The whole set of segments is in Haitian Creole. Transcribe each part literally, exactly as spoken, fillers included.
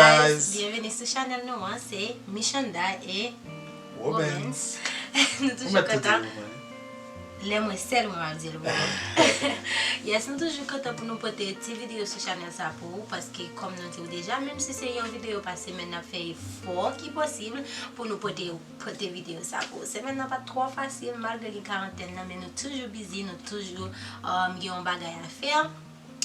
Guys, byenveni sou chanèl nou an, se Michanda e Robens. Nou toujou kontan. Lè mwen sèl mwen ap di l bon. Yes, nou toujou kontan pou nou pote ti videyo sou chanèl sa pou ou, paske kòm nou di w deja, menm si se yon videyo pa semèn, n ap fè efò ki posib pou nou pote, pote videyo sa pou ou. Semèn nan pa t twò fasil, malgre gen karantèn nan, men nou toujou bizi, nou toujou, um, gen yon bagay a fè.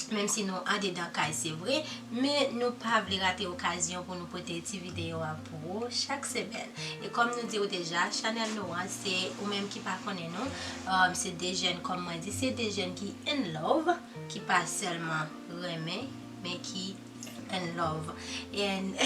Menm si nou andedan kay, se vre, men nou pa vle rate okazyon pou nou pote ti videyo a pou ou chak semèn. E kòm nou di w deja, chanèl nou an, se ou menm ki pa konnen nou, um, se de jèn, kòm mwen di, se de jèn ki in love, ki pa sèlman renmen, men ki in love. And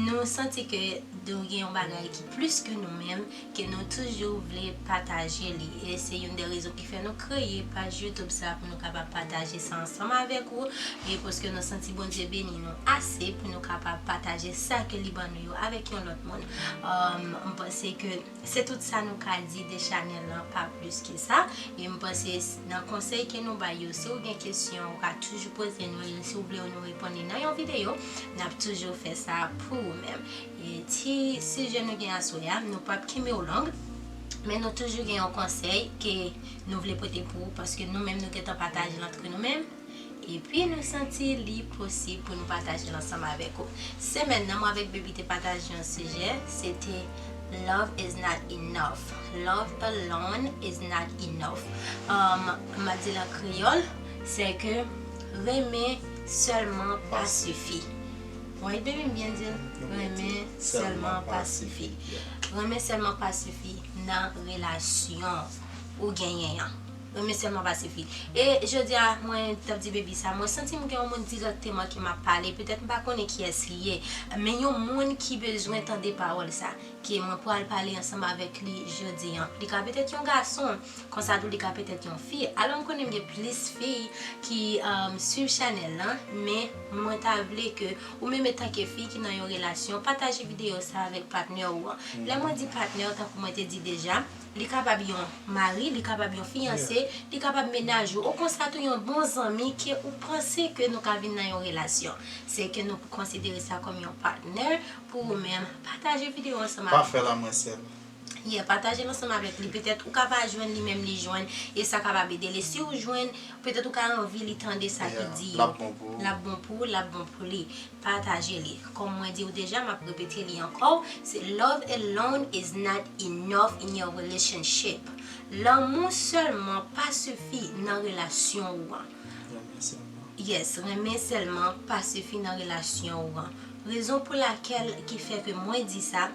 nou santi ke nou gen yon bagay ki plis ke nou menm, ke nou toujou vle pataje li. E se youn de rezon ki fè nou kreye paj YouTube sa, pou nou kapab pataje sa ansanm avèk ou. E paske nou santi Bondye beni nou ase pou nou kapab pataje sa ke li ban nou yo avèk yon lòt moun. Um, m panse ke se tout sa nou ka di de chanèl lan, pa plis ke sa. E m panse s-, nan konsèy ke nou bay yo, si w gen kesyon, ou ka toujou poze nou yo. Si w vle nou reponn li nan yon videyo, n ap toujou fè sa pou ou menm. E ti sijè nou gen aswè a, nou p ap kenbe w long, men nou toujou gen yon konsèy ke nou vle pote pou ou, paske nou menm nou gentan pataje l antre nou menm, epi nou santi li posib pou nou pataje l ansanm avèk ou. Semèn nan, mwen avèk Baby te pataje yon sijè, se te Love is not enough. Love alone is not enough. Um, m ap di l an kreyòl, se ke renmen sèlman pa sifi. Right, baby, m byen di l? Renmen sèlman pa sifi. Renmen sèlman pa sifi nan relasyon ou genyen an. Renmen sèlman pa sifi. E jodi a, mwen t ap di Baby sa, mwen santi m gen yon moun dirèkteman ke m ap pale. Petèt m pa konnen kiyès li ye, men yon moun ki bezwen tande pawòl sa, ke mwen pral pale ansanm avèk li jodi a. Li ka petèt yon gason, konsa tou li ka petèt yon fi. Alò m konnen m gen plis fi ki, um, swiv chanèl lan, men mwen ta vle ke ou menm etanke fi ki nan yon relasyon, pataje videyo sa avèk patnè ou an. Lè mwen di patnè, tankou mwen te di deja, li kapab yon mari, li kapab yon fiyanse, li kapab mennaj ou, ou konsa tou yon bon zanmi ke ou panse ke nou ka vin nan yon relasyon. Se ke nou konsidere sa kòm yon patnè pou ou menm. Pataje videyo ansanm avèk. Pa fè l a mwen sèl. Yeah, pataje l ansanm avèk li. Petèt ou ka pa jwenn li, menm li jwenn, e sa kapab ede l. E si w jwenn, petèt ou ka anvi li tande sa ki di yo. L ap bon pou ou. L ap bon pou ou, l ap bon pou li. Pataje li. Kòm mwen di w deja, m ap repete li ankò, se love alone is not enough in your relationship. Lanmou sèlman pa sifi nan relasyon ou an. Renmen sèlman. Yes, renmen sèlman pa sifi nan relasyon ou an. Rezon pou lakèl ki fè ke mwen di sa,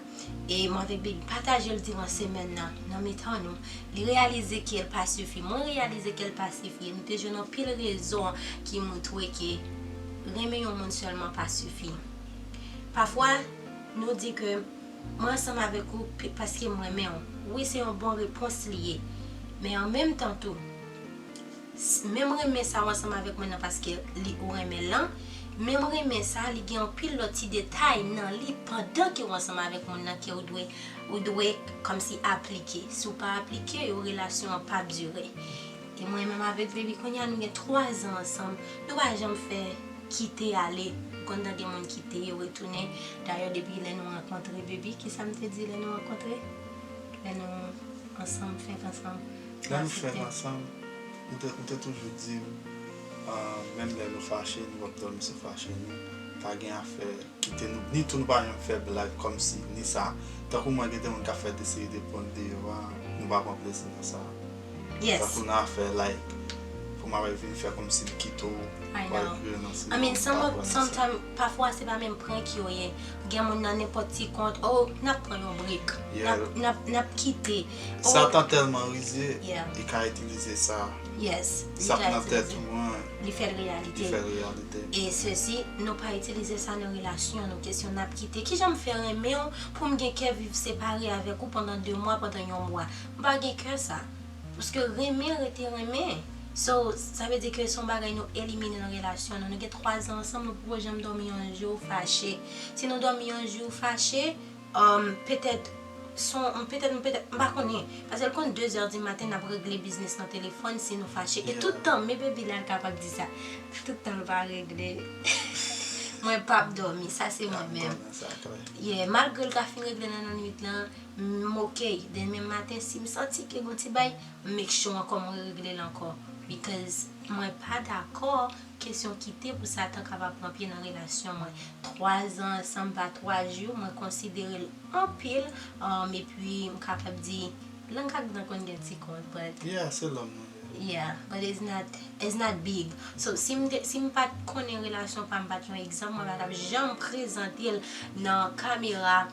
e mwen avèk Baby pataje l diran semèn nan, nan mitan nou, li reyalize ke l pa sifi. Mwen reyalize ke l pa sifi. E nou te jwenn anpil rezon ki montre ke renmen yon moun sèlman pa sifi. Pafwa, nou di ke mwen ansanm avèk ou p-, paske m renmen w. Wi, se yon bon repons li ye. Men an menm tan tou, s-, menm renmen sa w ansanm avèk mwen nan paske li ou renmen l lan, menm renmen sa, li gen anpil lòt ti detay nan li pandan ke w ansanm avèk moun nan ke w dwe, ou dwe kòmsi aplike. Si w pa aplike yo, relasyon an p ap dire. E mwen menm avèk Baby, kounye a nou gen twa zan ansanm, nou pa janm fè kite ale. Ou konn tande moun kite, yo retounen. Dayè, depi lè nou rankontre, Baby, kisa m te di lè nou rankontre? Lè nou ansanm, fenk ansanm. Lè nou fenk ansanm, ou te, ou te toujou di m, ah, menm lè nou fache, nou p ap dòmi sou fache nou. Pa gen afè kite nou, ni tou nou pa janm fè blag kòmsi, ni sa. Tankou mwen, gen de moun k ap fè de seri de prank deyò a, nou pa pran plezi nan sa. Yes. Tankou nan afè, like, pou m ap vin fè kòmsi m kite w, I know. I mean, some of, sometimes, pafwa se pa menm prank yo ye. Gen moun nan nenpòt ti kont, oh, n ap pran yon break. Yeah. N ap, n ap, n ap kite. Satan tèlman rize, li ka itilize sa. Yes, li ka itilize. Sa k nan tèt ou an, li fè l reyalite. Li fè l reyalite. E sesi, nou pa itilize sa nan relasyon nou. Kesyon n ap kite. Kijan m fè renmen w pou m gen kè viv separe avèk ou pandan de mwa, pandan yon mwa? M pa gen kè sa. Paske renmen rete renmen. So, sa vle di ke se yon bagay nou elimine nan relasyon nou. Nou gen twa zan ansanm, nou poko janm dòmi yon jou fache. Si nou dòmi yon jou fache, um, petèt, son, petèt, petèt, m pa konnen. Paske l konn de zè di maten, n ap regle biznis nan telefòn si nou fache. E tout tan, men Baby la, l kapab di sa. Tout tan l pa regle. Mwen p ap dòmi, sa se mwen M menm. konnen sa klè. Yeah, malgre l ka fin regle nan lannwit lan, m ok. Demen maten, si m santi ke gon ti bay, m make sure ankò mwen regle l ankò. Because mwen pa dakò kesyon kite pou Satan kapab pran pye nan relasyon mwen. Twa zan ansanm pa twa jou, mwen konsidere l anpil. Um, epi m kapab di, lang ak dan konn gen ti kont, but Yeah, se lòm nou ye. Yeah, but it's not it's not big. So si m te, si m pa t konnen relasyon pa m, pa t yon egzanp, mwen pa t ap janm prezante l nan kamera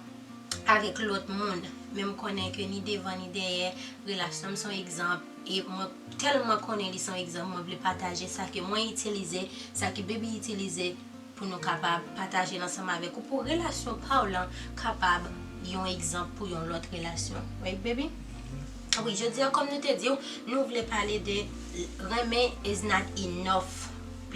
avèk lòt moun. Men m konnen ke ni devan ni dèyè, relasyon m se yon egzanp. E mwen tèlman konnen li se yon egzanp, mwen vle pataje sa ke mwen itilize, sa ke Baby itilize, pou nou kapab pataje l ansanm avèk ou, pou relasyon pa w lan kapab yon egzanp pou yon lòt relasyon. Right, Baby? Wi, jodi a, kòm nou te di w, nou vle pale de renmen is not enough.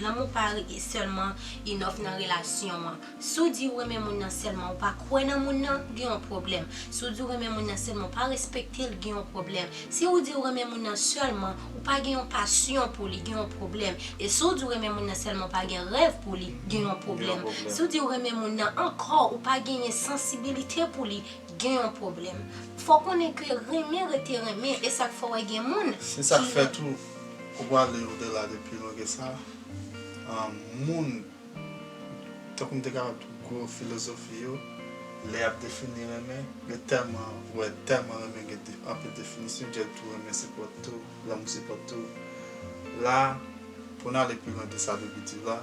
Lanmou pa sèlman enough nan relasyon an. Si w di w renmen moun nan sèlman, ou pa kwè nan moun nan, gen yon pwoblèm. Si w di w renmen moun nan sèlman, ou pa respekte l, gen yon pwoblèm. Si w di w renmen moun nan sèlman, ou pa gen yon pasyon pou li, gen yon pwoblèm. E si w di w renmen moun nan sèlman, ou pa gen rèv pou li, gen yon pwoblèm. Si w di w renmen moun nan ankò, ou pa genyen sansibilite pou li, gen yon pwoblèm. Fò w konnen ke renmen rete renmen, e sa k fè w wè gen moun Se sa k ki fè tou, ou prale odela de pi lwen ke sa. Um, moun, tankou m te kapab di w gwo filozofi yo, lè y ap defini renmen, yo tèlman, ou wè, tèlman renmen gen de- anpil definisyon, djèl tou renmen se pòt tou, lanmou se pòt tou. La, pou n ale pi lwen de sa Baby di la,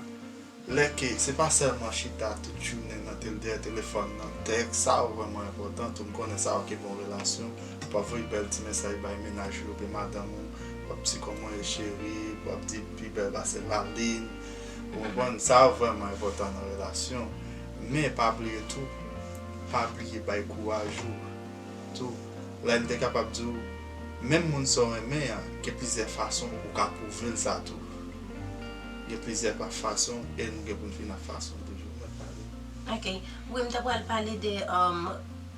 lè ke se pa sèlman chita tout jounen nan tel dèyè telefòn nan, tèks, sa yo vrèman enpòtan tou, m konnen sa yo ki bon relasyon, w ap voye bèl ti mesaj bay mennaj ou oubyen madanm ou, w ap di kòman w ye cheri, w ap di pi bèl pase lalin, ou konprann, sa yo vrèman enpòtan nan relasyon, men pa bliye tou, pa bliye bay kouraj ou tou, lè m te kapab di w, menm moun sa w renmen an, gen plizyè fason ou ka pwouve l sa tou. Gen plizyè pa- fason, e nou gen pou n fin ak fason toujou. Mwen pale. Ok. Wi, m ta pral pale de um,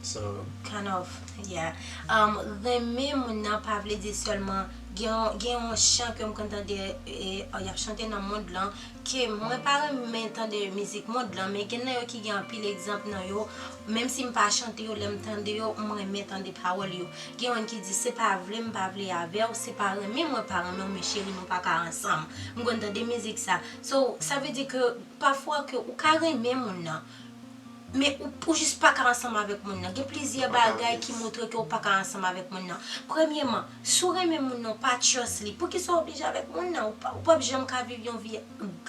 So, kind of, yeah. Um, renmen moun nan pa vle di sèlman gen yon- gen yon chan ke m konn tande, e, y ap chante nan mond lan, ke mwen pa renmen tande mizik mond lan, men gen nan yo ki gen anpil egzanp nan yo, menm si m pa chante yo, lè m tande yo, m renmen tande pawòl yo. Gen youn ki di, se pa vle m pa vle avè w, se pa renmen mwen pa renmen w, men cheri nou pa ka ansanm. M konn tande mizik sa. So, sa vle di ke pafwa ke ou ka renmen moun nan, men ou, ou jis pa ka ansanm avèk moun nan. Gen plizyè bagay ki montre ke ou pa ka ansanm avèk moun nan. Premyèman, si w renmen moun nan, ou pa trust li, poukisa w oblije avèk moun nan? Ou pa- ou p ap janm ka viv yon vi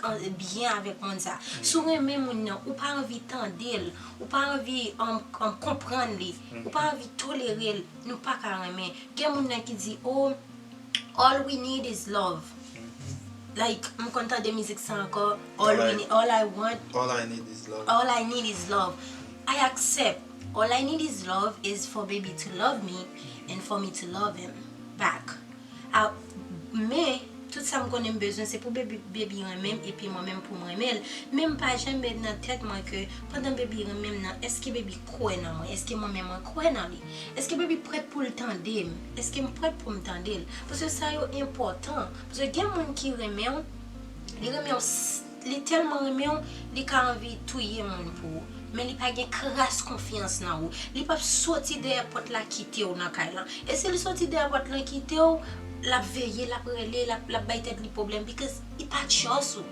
an- byen avèk moun sa. Si w renmen moun nan, ou pa anvi tande l, ou pa anvi um, um, konprann li, ou pa anvi tolere l, nou pa ka renmen. Gen moun nan ki di, oh, all we need is love. Like, m konn tande mizik sa ankò. All, All we I- need, all I want, all I need is love. all I need is love. I accept. All I need is love is for Baby to love me and for me to love him back. A, men, tout sa m konnen m bezwen, se pou Baby, Baby renmen m, epi mwen menm pou m renmen l. Men m pa janm met nan tèt mwen ke pandan Baby renmen m nan, èske Baby kwè nan mwen? Èske mwen menm mwen kwè nan li? Èske Baby prèt pou l tande m? Èske m prèt pou m tande l? Paske sa yo enpòtan. Paske gen moun ki renmen w, li renmen w, s- li tèlman renmen w, li ka anvi touye moun pou ou. Men li pa gen kras konfyans nan ou. Li p ap soti dèyè pòt la kite w nan kay lan. E si li soti dèyè pòt lan kite w, l ap veye, l ap rele, l ap, l ap bay tèt li pwoblèm, because li pa trust ou.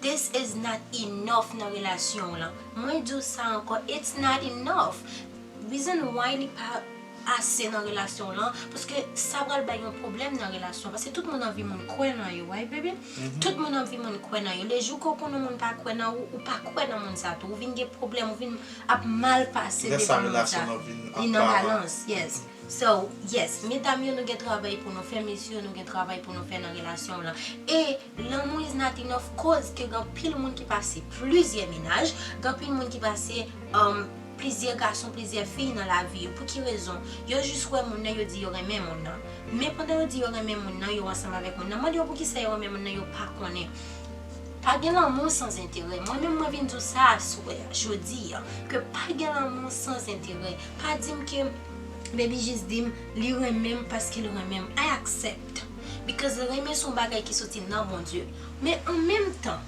This is not enough nan relasyon w lan. Mwen di w sa ankò, it's not enough. Reason why li pa ase nan relasyon w lan, paske sa pral bay yon pwoblèm nan relasyon, paske tout moun anvi moun kwè nan yo, right, baby? Tout moun anvi moun kwè nan yo. Lejou ke w konnen yon moun pa kwè nan ou, ou pa kwè nan moun sa tou, ou vin gen pwoblèm, ou vin ap mal pase devan moun sa. Li nan balans, yes. So, yes, medam yo, nou gen travay pou nou fè, mesye yo, nou gen travay pou nou fè nan relasyon w lan. E lanmou is not enough, koz ke gen anpil moun ki pase plizyè mennaj, gen anpil moun ki pase um, plizyè gason, plizyè fi nan lavi yo. Pou ki rezon? Yo jis wè moun nan, yo di yo renmen moun nan. Men pandan yo di yo renmen moun nan, yo ansanm avèk moun nan, mande yo poukisa yo renmen moun nan, yo pa konnen. Pa gen lanmou sans enterè. Mwen menm, mwen vin di w sa aswè a, jodi a, ke pa gen lanmou sans enterè. Pa di m ke Baby jis di m li renmen m paske l renmen m. I accept. Because renmen se yon bagay ki soti nan Bondye. Men an menm tan,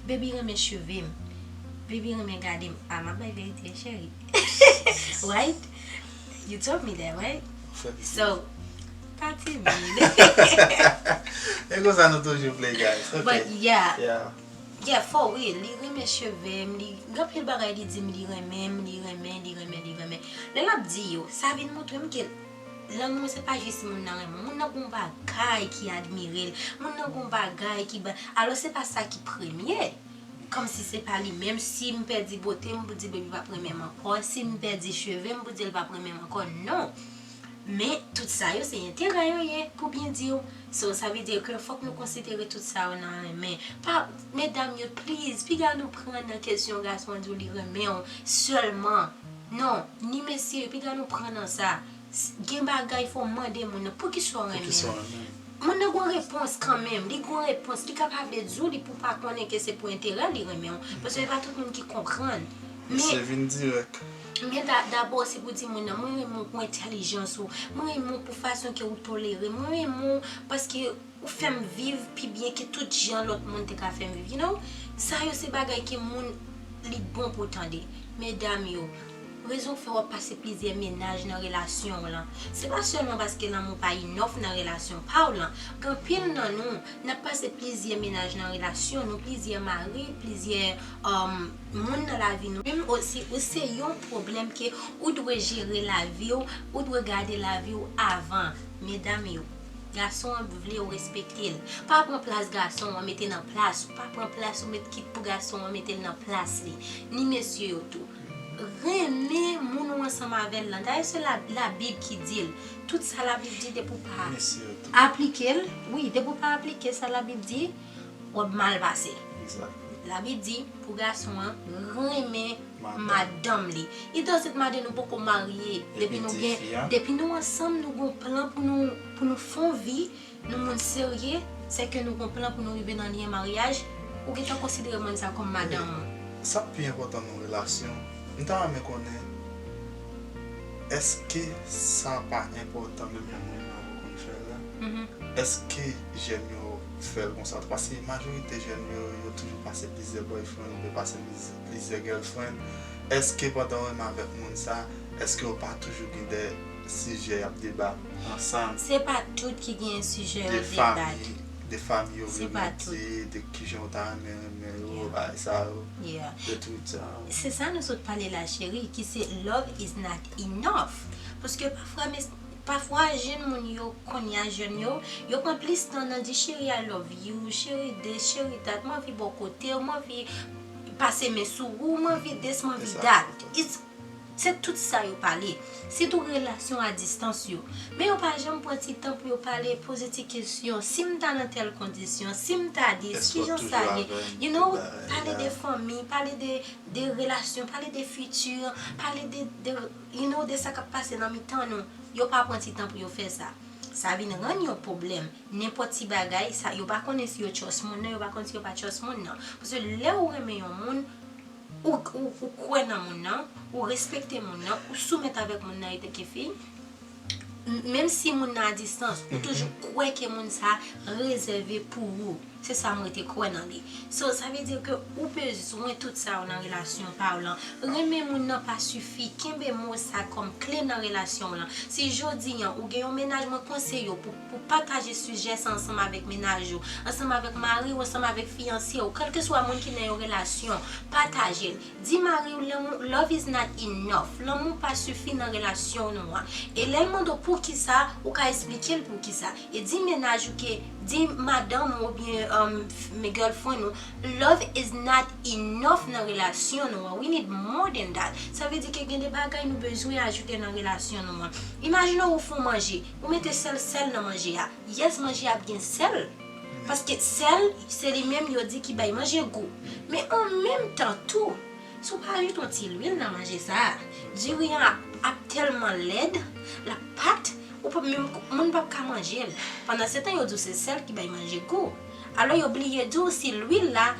Baby renmen cheve m. Vivi renmen gade m. Ah, m ap bay verite, cheri. Right? You told me that, right? So, pa timid. E konsa nou toujou play, guys. Ok. But yeah. Yeah. Yeah, for real. Li renmen cheve m, li gen anpil bagay li di m li renmen m, li renmen, li renmen, li renmen. Lè l ap di yo, sa vin montre m ke lanmou se pa jis moun nan renmen w. Moun nan gon bagay ki admire l. Moun nan gon bagay ki ba... Alò se pa sa ki premye. Kòmsi se pa li menm. Si m pèdi bote m, pou di baby p ap renmen m ankò. Si m pèdi cheve m, pou di l p ap renmen m ankò. Non. Men, tout sa yo se enterè yo ye, pou byen di w. So, sa vle di ke fòk nou konsidere tout sa yo nan renmen. Pa, medam yo, please, piga nou pran nan kesyon gason an di w li renmen w sèlman. Non, ni mesye yo, piga nou pran nan sa. S- Gen bagay fò w mande moun nan, poukisa w renmen l? Moun nan gon repons kanmenm, li gon repons, li ka pa vle di w li pou pa konnen ke se pou enterè li renmen w. Paske e pa tout moun ki konprann. Men, Mesye vin dirèk. men da- dabò se pou di moun nan, mwen renmen w pou entèlijans ou, mwen renmen w pou fason ke ou tolere m, mwen renmen w paske ou fè m viv pi byen ke tout jan lòt moun te ka fè m viv, you know? Sa yo se bagay ke moun li bon pou tande. Medam yo, rezon k fè w ap pase plizyè mennaj nan relasyon w lan, se pa sèlman paske lanmou pa enòf nan relasyon pa w lan. Gen anpil nan nou, n ap pase plizyè mennaj nan relasyon nou, plizyè mari, plizyè um, moun nan lavi nou. Menm osi, ou se yon pwoblèm ke ou dwe jere lavi w, ou dwe gade lavi w avan. Medam yo, gason an vle w respekte l. Pa pran plas gason an mete nan plas ou. Pa pran plas ou met kit pou gason an mete l nan plas li. Ni mesye yo tou. Renmen moun ou ansanm avè l lan. Dayè se la, Labib ki di l. Tout sa Labib di depi w pa Mesye yo tou. aplike l, wi, depi w pa aplike sa Labib di, w ap mal pase. Exactly. Labib di pou gason an renmen Madanm. Madanm li. It doesn't matter nou poko marye. Epi Depi nou ti gen, fi a? Depi nou ansanm, nou gon plan pou nou, pou nou fè yon vi, nou moun serye, se ke nou gon plan pou nou rive nan lyen maryaj, ou gentan konsidere moun sa kòm madanm ou. Sa k pi enpòtan nan relasyon, m ta renmen konnen, èske sa pa enpòtan menm jan moun nan konn fè l la? Mhm. Èske jèn yo fè l konsa tou? Paske majorite jèn yo, yo toujou pase plizyè boyfriend oubyen pase pliz- plizyè girlfriend. Èske pandan w renmen avèk moun sa, èske yo pa toujou gen de sijè y ap deba ansanm? Se pa tout ki gen sijè De yo debat. Fanmi, de fanmi yo Se vle pa monte, de kijan w ta renmen renmen yo, bagay sa yo, Yeah. de tout sa yo. Se sa nou sot pale la, cheri, ki se love is not enough. Paske pafwa, mes- pafwa, jèn moun yo, kounye a jèn yo, yo pran plis tan nan di, "Cheri, I love you, cheri this, cheri that, m anvi bò kote w, m anvi pase men sou ou, m anvi this, m anvi Se sa. That." It's, se tout sa yo pale. Sitou relasyon a distans yo. Men yo pa janm pran ti tan pou yo pale, poze ti kesyon. Si m ta nan tèl kondisyon, si m ta this, Èske w kijan toujou sa ye? avè m? You know, Bagay pale la. De fanmi, pale de, de relasyon, pale de fiti, pale de, de, you know, de sa k ap pase nan mitan nou. Yo pa pran ti tan pou yo fè sa. Sa vin rann yon pwoblèm. Nenpòt ti bagay, sa, yo pa konnen si yo trust moun nan, yo pa konnen si yo pa trust moun nan. Paske lè ou renmen yon moun, ou, ou, ou kwè nan moun nan, ou respekte moun nan, ou soumèt avèk moun nan etanke fi, m- menm si moun nan a distans, ou toujou kwè ke moun sa rezève pou ou. Se sa m rete kwè nan li. So, sa vle di ke ou bezwen tout sa yo nan relasyon pa w lan. Renmen moun nan pa sifi. Kenbe mo sa kòm kle nan relasyon w lan. Si jodi an ou gen yon mennaj, mwen konseye w pou, pou pataje sijè sa ansanm avèk mennaj ou, ansanm avèk mari w, ansanm avèk fiyanse w, kèlkeswa moun ki nan yon relasyon, pataje l. Di mari w lanmou, love is not enough. Lanmou pa sifi nan relasyon nou an. E lè l mande w poukisa, ou ka esplike l poukisa. E di mennaj ou ke, di madanm ou oubyen um, f- men girlfriend ou, love is not enough nan relasyon nou an. We need more than that. Sa vle di ke gen de bagay nou bezwen ajoute nan relasyon nou an. Imajine w fè yon manje, ou mete sèl sèl nan manje a. Yes, manje a ap gen sèl. Paske sèl, se li menm yo di ki bay manje gou. Men an menm tan tou, si w pa ajoute yon ti lwil nan manje sa a, diri an ap, ap tèlman lèd, l ap pat, ou p ap menm, moun p ap ka manje l. Pandan se tan yo di w se sèl ki bay manje gou. Alò yo bliye di w si lwil la,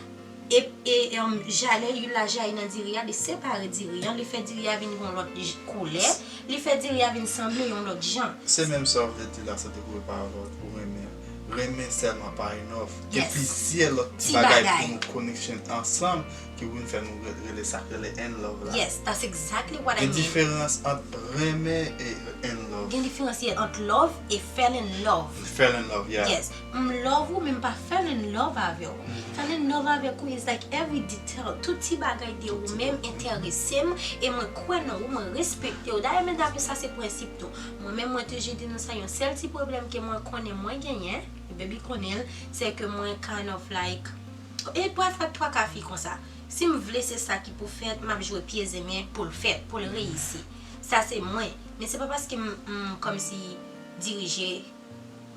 e, e, em, jalè lwil la jayi nan diri a, li separe diri an, li fè diri a vin gon lòt j- koulè, li fè diri a vin sanble yon lòt jan. Se menm sa w vle di la, sa te koupe pa avè w pou renmen. Renmen sèlman pa enough. Gen Yes. Plizyè lòt Ti bagay bagay. Pou nou connection ansanm, ki vin fè nou re- rele sa k rele in love la. Yes, that's exactly what I Gen mean. Diferans ant renmen e in love. Gen diferans, yeah, ant love e fell in love. Fell in love, yeah. Yes, m love ou, men m pa fell in love avè w. Fell in love avèk ou is like every detail, tout ti bagay de ou menm enterese m, e mwen kwè nan ou, mwen respekte w. Dayè, medam yo, sa se prensip tou. Mwen menm, mwen toujou di nou sa, yon sèl ti pwoblèm ke mwen konnen mwen genyen, e baby konnen l, se ke mwen kind of like, e pafwa twa ka fi konsa. Si m vle se sa ki pou fèt, m ap jwe pye zemen pou l fèt, pou l reyisi. Sa se mwen. Men se pa paske m, m kòmsi dirije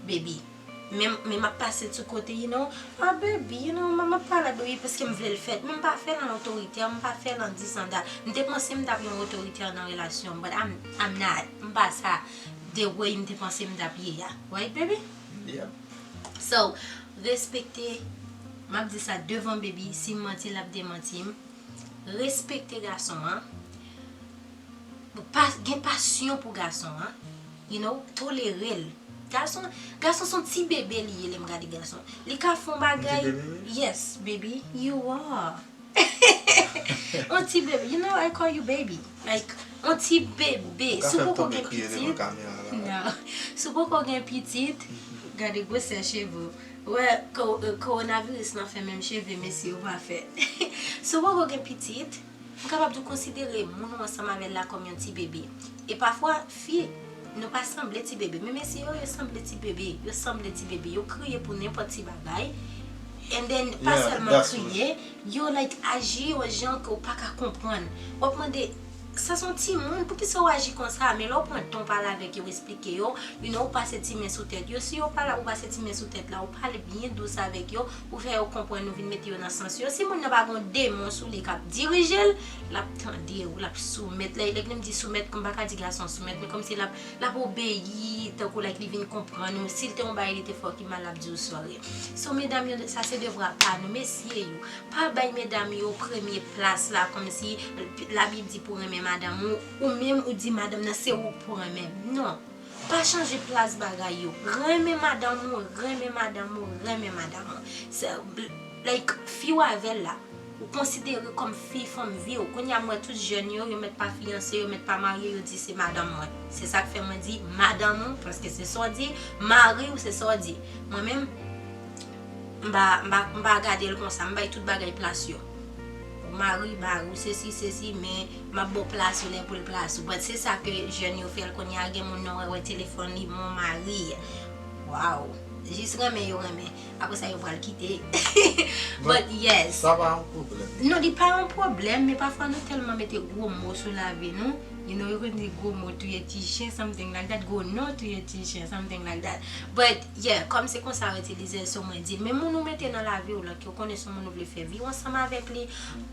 baby. Men, men m ap pase sou kote, you know, ah baby, you know, m ap pale ak baby paske m vle l fèt. Men m pa fè l an otoritè, m pa fè l an dis an dat. M te panse m t ap yon otoritè nan relasyon, but I'm, I'm not. M pa sa the way m te panse m t ap ye a. Right, baby? Yeah. So, respekte, m ap di sa devan baby, si m manti, l ap demanti m. Respekte gason an. Pa, gen pasyon pou gason an. You know, tolere l. Gason, gason se yon ti bebe li ye, lè m gade gason. Li ka fè yon bagay. Bebe, wi. Yes, baby, you are. Yon ti bebe. You know, I call you baby. Like, yon ti bebe. Ou ka Si w fè m poko tonbe gen kriye devan pitit, kamera la. Non. Si w poko gen pitit, gade gwosè cheve w. Wè, ko- eh, kowonaviris lan fè menm cheve mesye yo pa fè. Si w poko gen pitit, m kapab di w konsidere moun ou ansanm avè l la kòm yon ti bebe. E pafwa, fi, nou pa sanble ti bebe. Men mesye yo, yo sanble ti bebe. Yo sanble ti bebe. Yo kriye pou nenpòt ti bagay. And then, pa Yeah, sèlman that's true. Kriye, yo, like, aji yon jan ke w pa ka konprann. W ap mande, sa se yon timoun, poukisa w aji konsa? Men lè w pran tan w pale avèk yo, w eksplike yo, you know, w pase ti men sou tèt yo. Si yo pale, ou pase ti men sou tèt la, ou pale byen dous avèk yo, ou fè yo konprann, ou vin mete yo nan sans yo. Si moun nan pa gen yon demon sou li k ap dirije l, l ap tande w, l ap soumèt. Lè, lè m di soumèt, m pa ka di gason soumèt, men kòmsi l ap, l ap obeyi, tankou, like, li vin konprann ou. Si l te yon bagay, li te fè w ki mal, l ap di w sorry. So, medam yo, sa se devwa pa nou, mesye yo. Pa bay medam yo premye plas la, kòmsi Labib di pou renmen madanm ou, ou menm ou di madanm nan se ou k pou renmen. Non. Pa chanje plas bagay yo. Renmen madanm ou, renmen madanm ou, renmen madanm ou. Se, like, fi w avè l la, ou konsidere kòm fi fanm vi w. Kounye a m wè tout jèn yo, yo mèt pa fiyanse, yo mèt pa marye, yo di se madanm mwen. Se sa k fè mwen di madanm ou, paske se sa w di, mari w, se sa w di. Mwen menm, m pa, m pa, m pa gade l konsa, m bay tout bagay plas yo. Ou mari, mari w, sesi, sesi, men m ap ba w plas ou lè pou l plas ou. But se sa ke jèn yo fè l kounye a, gen moun nan wè, wè telefòn li, mon mari. Wow. Jis renmen yo renmen. Apre sa, yo pral kite. But yes. Sa pa yon pwoblèm. Non, li pa yon pwoblèm, men pafwa nou tèlman mete gwo mo sou lavi nou. You know, yo konn di gwo mo touye ti chen, something like that. Gwo non touye ti chen, something like that. But, yeah, kòm se konsa yo itilize l, so mwen di l. Men moun ou mete nan lavi w lan, ke w konnen se yon moun ou vle fè vi w ansanm avèk li,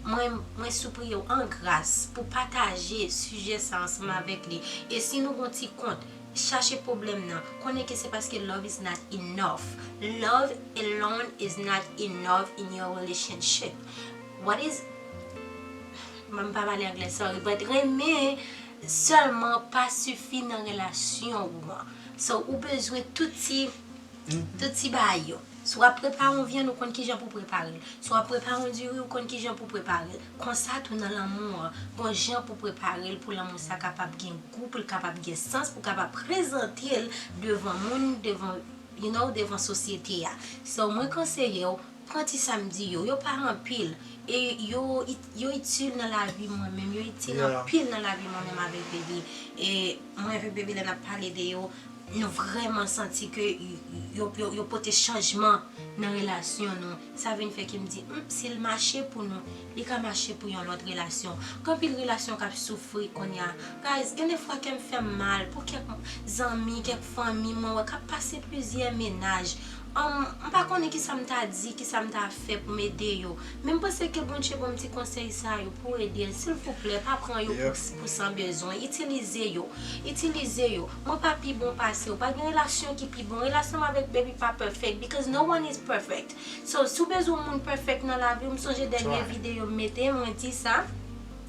mwen, mwen sipriye w an gras pou pataje sijè sa ansanm avèk li. E si nou gon ti kont, chache pwoblèm nan. Konnen ke se paske love is not enough. Love alone is not enough in your relationship. What is, mwen pa pale anglè, sorry, but renmen sèlman pa sifi nan relasyon ou an. So, ou bezwen tout ti, tout ti bagay yo. Si w ap prepare yon vyann, ou konn kijan pou prepare l. Si w ap prepare yon diri, ou konn kijan pou prepare l. Konsa tou nan lanmou an, gon jan pou prepare l pou lanmou sa kapab gen gou, pou l kapab gen sans, pou kapab prezante l devan moun, devan, you know, devan sosyete a. So, mwen konseye w, pran ti sa m di yo, yo pa anpil. E yo, yo itil nan lavi mwen menm, yo itil Yeah. Anpil nan lavi mwen menm avèk baby. E mwen avèk baby lè n ap pale de yo, nou vrèman santi ke yo, yo, yo pote chanjman nan relasyon nou. Sa vin fè ke m di, hmm, si l mache pou nou, li ka mache pou yon lòt relasyon. Gen anpil relasyon k ap soufri kounye a. Guys, gen de fwa kè m fè m mal pou kèk zanmi, kèk fanmi mwen wè k ap pase plizyè mennaj. Um, m pa konnen kisa m ta di, kisa m ta fè pou m ede yo. Men m panse ke Bondye ban m ti konsèy sa yo pou ede l. Silvouplè, pa pran yo pou, pou san bezwen. Itilize yo. Itilize yo. Mwen pa pi bon pase w. Pa gen relasyon ki pi bon. Relasyon m avèk baby pa perfect because no one is perfect. So, si w bezwen yon moun perfect nan lavi w, m sonje dènye videyo m mete, mwen di sa.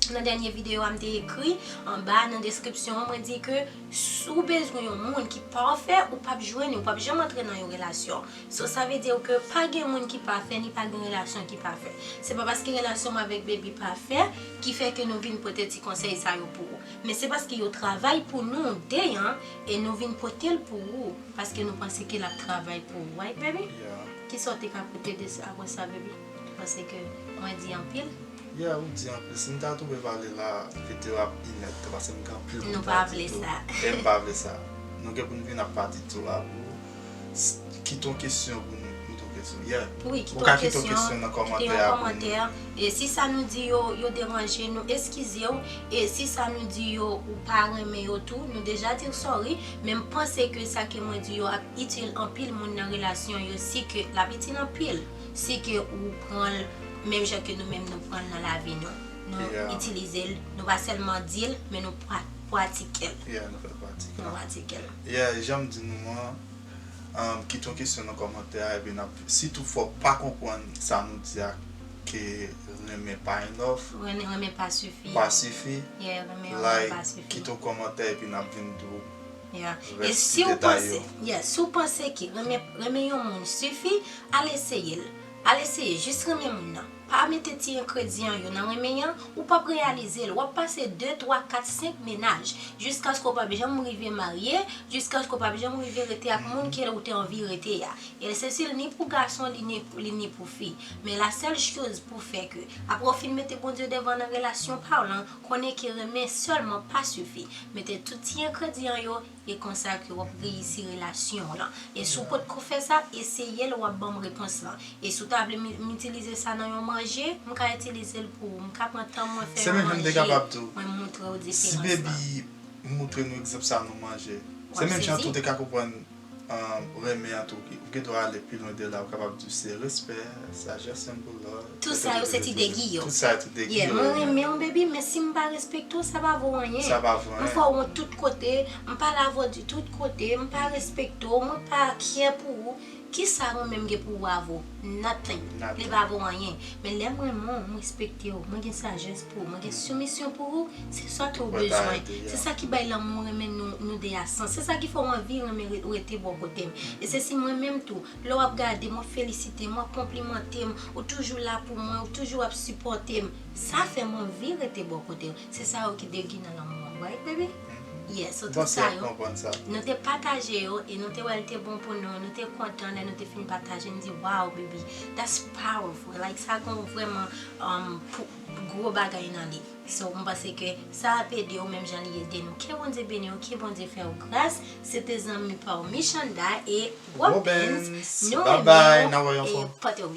Nan dènye videyo a, m te ekri anba nan deskripsyon an, mwen di ke si w bezwen yon moun ki pafè, ou p ap jwenn li, ou p ap janm antre nan yon relasyon. So, sa vle di ke pa gen moun ki pafè, ni pa gen relasyon ki pafè. Se pa paske relasyon m avèk Baby pafè ki fè ke nou vin pote ti konsèy sa yo pou ou. Men se paske yo travay pou nou de an, e nou vin pote l pou ou, paske nou panse ke l ap travay pou ou. Right, Baby? Yeah. Kisa w te ka pote de sa, apre sa, Baby? Ou panse ke mwen di anpil? Yeah, ou di anpil. Si m ta twouve pale la, videyo ap inèt, paske m gen anpil pou m Nou ta pa di vle tou. Sa. E m pa vle sa. Nou gen pou n vin ap pati tou la pou s- kite yon kesyon pou nou, nou tou kesyon. Yeah. Wi, kite Ou ka yon kite yon kesyon, kesyon nan kite kòmantè yon a pou nou. Kòmantè. E si sa nou di yo, yo deranje nou, eskize w. E si sa nou di yo, ou pa renmen yo tou, nou deja di w sorry. Men m panse ke sa ke mwen di yo ap itil anpil moun nan relasyon yo, si ke l ap itil anpil, si ke ou pran l menm jan ke nou menm nou pran l nan lavi nou. Nou Yeah. Itilize l, nou pa sèlman di l, men nou pra- pratike l. Yeah, nou fè l pratik Nou la. Pratike l. Yeah, jan m di nou an, um, kite yon kesyon nan kòmantè a, epi n ap, si toutfwa w pa konprann sa nou di a, ke renmen pa enough, Renmen, renmen pa sifi. Pa sifi, Yeah, renmen, renmen like, pa sifi. Kite yon kòmantè, epi n ap vin di w Yeah. E rès si w detay panse, yo. Yeah, si w panse ke renmen, renmen yon moun sifi, al eseye l. Al eseye, jis renmen moun nan. Pa mete ti engredyan yo nan renmen an, ou p ap reyalize l. W ap pase de, twa, kat, senk mennaj, jiskaske w p ap janm rive marye, jiskaske w p ap janm rive rete ak moun ke ou te anvi rete a. E se si l ni pou gason, li ni, li ni pou fi. Men la sèl choz pou fè ke, apre w fin mete Bondye devan nan relasyon pa w lan, konnen ke renmen sèlman pa sifi. Mete tout ti engredyan yo, e konsa ke w ap reyisi relasyon w lan. E si w potko fè sa, eseye l, w ap ban m repons lan. E si w ta vle m, m itilize sa nan yon manje, m ka itilize l pou ou. M ka pran tan mwen fè Se yon menm jan m te manje, kapab di w. Mwen montre w Si diferans lan. Baby moutre nou egzanp sa nou manje, W se ap menm jan sezi. Tou te ka konprann, um, renmen an tou. Ou gen dwa ale pi lwen de la, ou kapab di se respè, sajès, and love. Tout sa yo se ti degi yo. Tout sa yo ti degi Yeah, yo. Mwen renmen w, Baby, men si m pa respekte w, sa pa vo anyen. Sa pa vo anyen. M fè w wont tout kote, m pale avè w di tout kote, m pa respekte w, mwen pa care pou ou. Kisa mwen menm gen pou w avè w? Nothing. Nothing. Li pa vo anyen. Men lè m renmen w, m respekte w, mwen gen sajès pou ou, mwen gen soumisyon pou ou, se sa ke w Mwen ta bezwen. ede, yeah. Se sa ki bay lanmou renmen nou, nou de a sans. Se sa ki fè w anvi renmen re- rete bò kote m. E se si mwen menm tou, lè w ap gade m, w ap felisite m, w ap konplimante m, ou toujou la pou mwen, ou toujou ap sipòte m. Sa fè m anvi rete bò kote w. Se sa yo ki degi nan lanmou an, right, Baby? Yes, so tout Panse sa ap yo. Konprann sa. Nou te pataje yo e nou te wè l te bon pou nou, nou te kontan lè nou te fin pataje, nou di, "Wow, Baby, that's powerful." Like, sa gen vrèman, um, pou, gwo bagay nan li. So, m panse ke sa ap ede w menm jan li ede nou. Ke Bondye beni w, ke Bondye fè w gras. Se te zanmi pa w Michanda e Robens. Robens. Nou Bye bye, renmen n a wè w yon e fwa. Pote w byen.